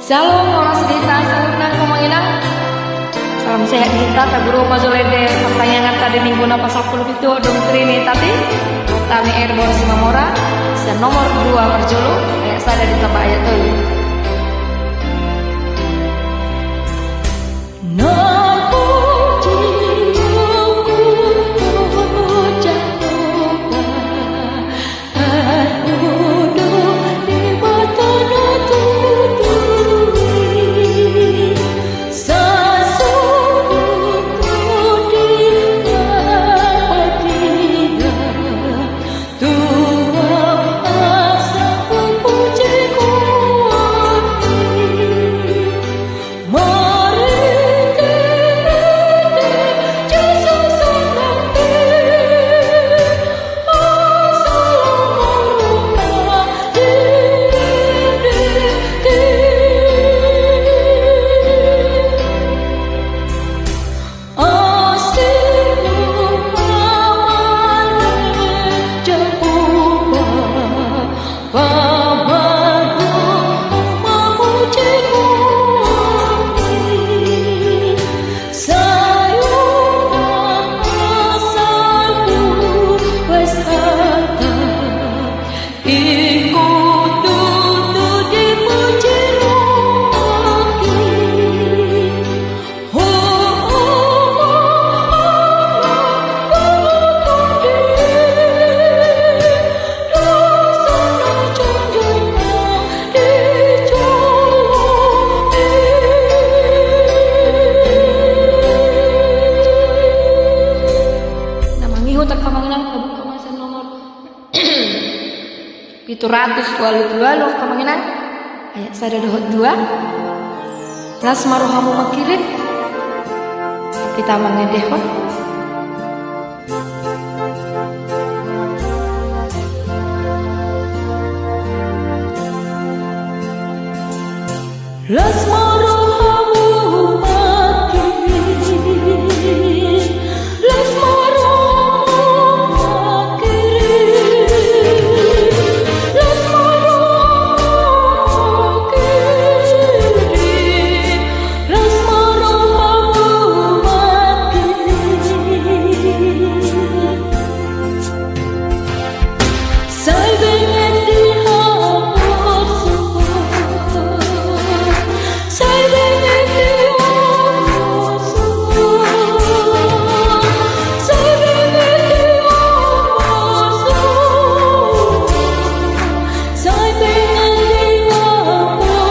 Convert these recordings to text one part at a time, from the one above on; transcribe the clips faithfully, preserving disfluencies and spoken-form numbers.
Syalom, horas di hita saluhutna, amang inang. Salam sehat di hita, taguruhon ma jolo ende partangianganta di Minggu na pasampulu pitu, dung Trinitatis. Hami R Bor Simamora, sian nomor dua parjolo, ayat sada ditamba ayat tolu. Na mangihut angka amang inang, tabuka ma sian nomor pitu ratus ualu pulu ualu, angka amang inang, ayat sada dohot dua. Las ma rohamu mangkirim, hita mangendehon. Las ma rohamu mangkirim, las ma rohamu mangkirim, las ma rohamu mangkirim, las ma rohamu mangkirim. Sai benget di haporsuhon, sai benget di haporsuhon, sai benget di haporsuhon, sai benget di haporsuhon.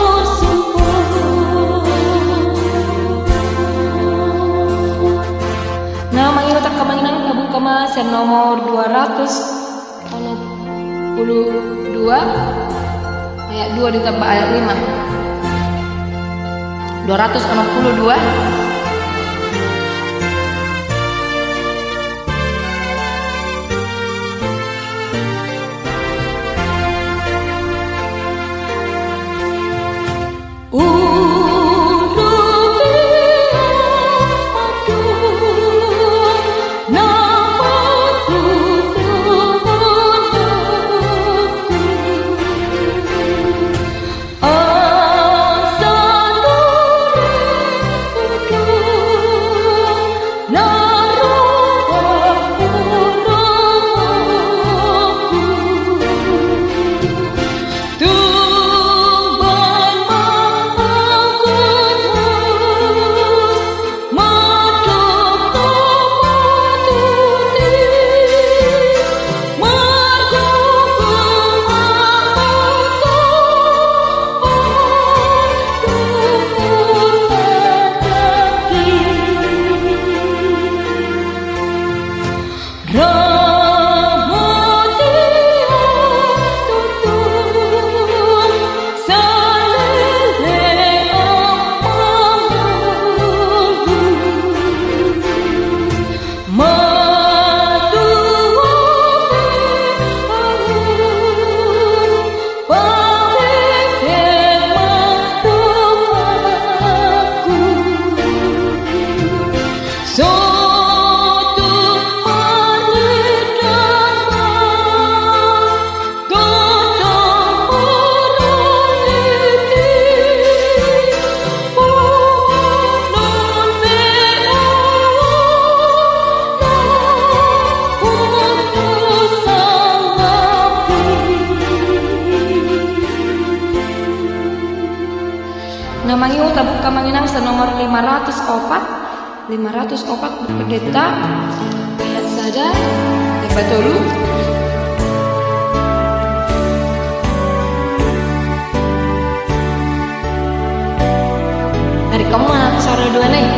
Na mangihut angka amang inang, tabuka ma sian nomor dua ratus onom pulu dua, ayat dua ditamba ayat lima. Dua ratus onom pulu dua. Amang inang, tabuka amang inang sian nomor lima ratus opat. Lima ratus opat, Buku Pendeta. Ayat sada, ayat tolu. Tarik hamu ma saoradua nai.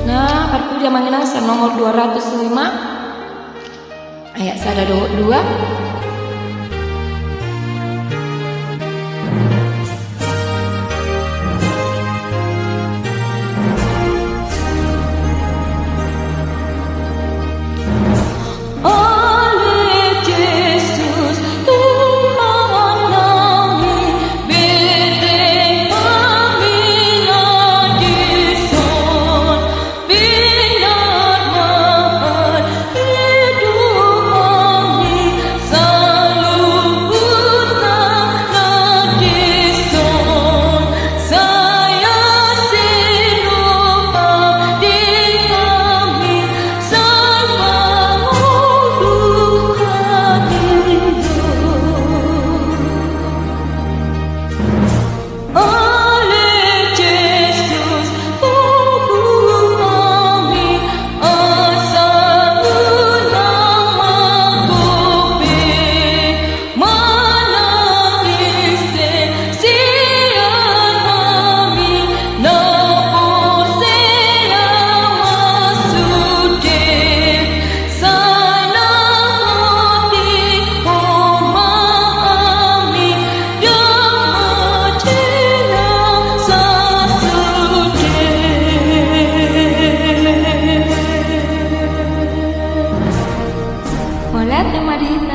Nah, parpudi amang inang sian nomor dua ratus lima. Ayat sada dohot dua. Mauliate ma di hita